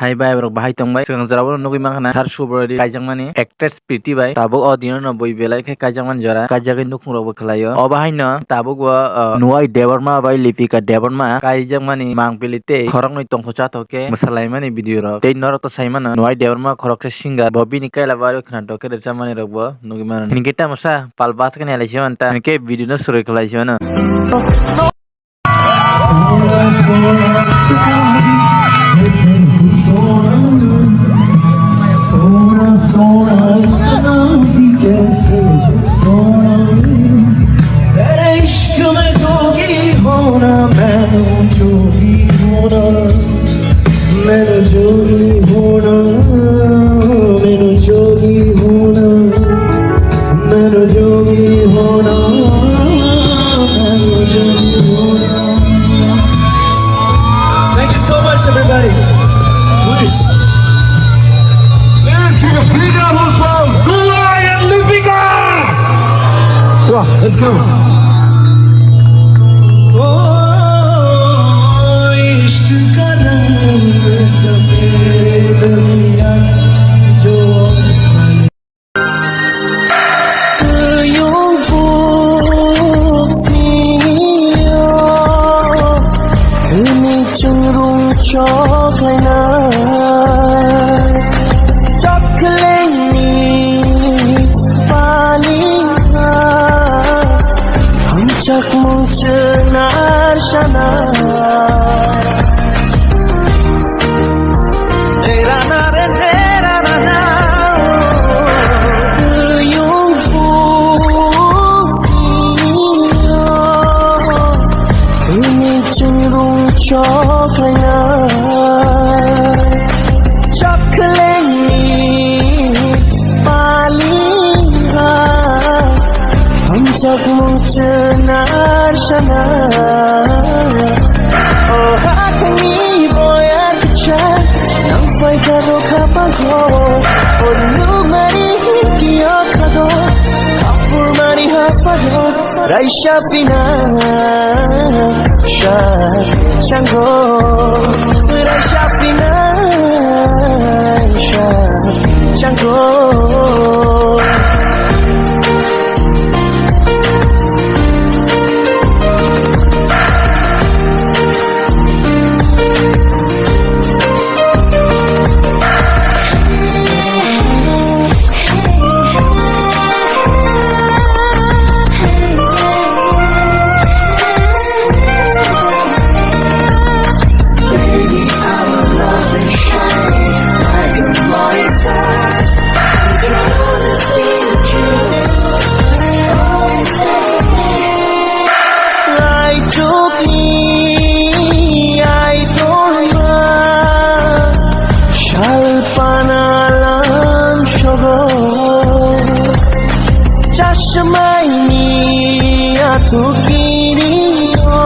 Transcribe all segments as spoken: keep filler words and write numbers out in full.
Hai bai, borok bahai tongbai. Swkang jora bono nugwi mankha na, thar February kaijakmani actress Pretty bai. Tabuk o dino no bui belai khe kaijakmani jora, kaijagwi nukhung rok bo khwlaio. O bahaino tabuk bo, uh, Nwai Debbarma bai Lipika Debbarma kaijakmani mangpili tei khoroknwi tongthocha thok khe mwsalaimani video rok. Tei norok to saimano Nwai Debbarma khoroksa singer, bo bini kaila bai khwnathok khe rwchapmani rok bo nugwi mano. Hinkhe tamo sa pal bus khe nailai se manta, hinkhe video no swrwi khwlai se mano. सोना सोना इतना भी कैसे सोना, तेरे इश्क में जोगी होना, मैं जो भी होना, मैं जो भी होना, मैं जो भी होना, मैं जो भी होना, मैं जो भी होना। Thank you so much, everybody. Please, please give a big applause for Nwai and Lipika. Wow, let's go. ओ इश्क का रंग सफेद या जो Kuyung puk sio, kini chungrung chok laina. Chok lengni pali ha, hamchak mung chwng ar sana. Hamchak mung chwng ar sana. O hathangni boyar kicha, nang pai ka do kha pa go. O nugmani kiyo kha do, kapur mani ha pa do. Raisa pina sha chango, raisa pina sha chango. Aichukni aitorma salpana lam sogo, chashmaini atukirio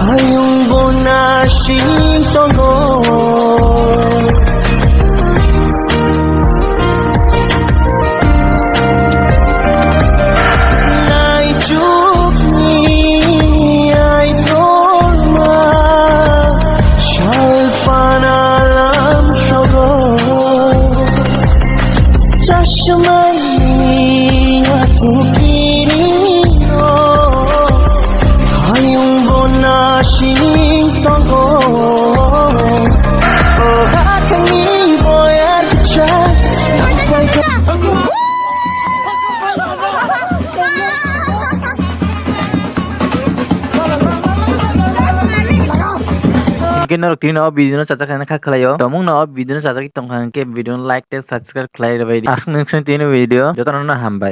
hayung bona sing sogo. Naichukni aitorma salpana lam sogo, chashmaini atukirio hayung bona sing sogo. O hathangni boyar kicha. Hingke norok tini o video no chajak kha khlaio. Tomung no o video no chajak tong kha hingke video no like tei subscribe khlai rwbai di. Aswk nung sini tini video joto no hambai.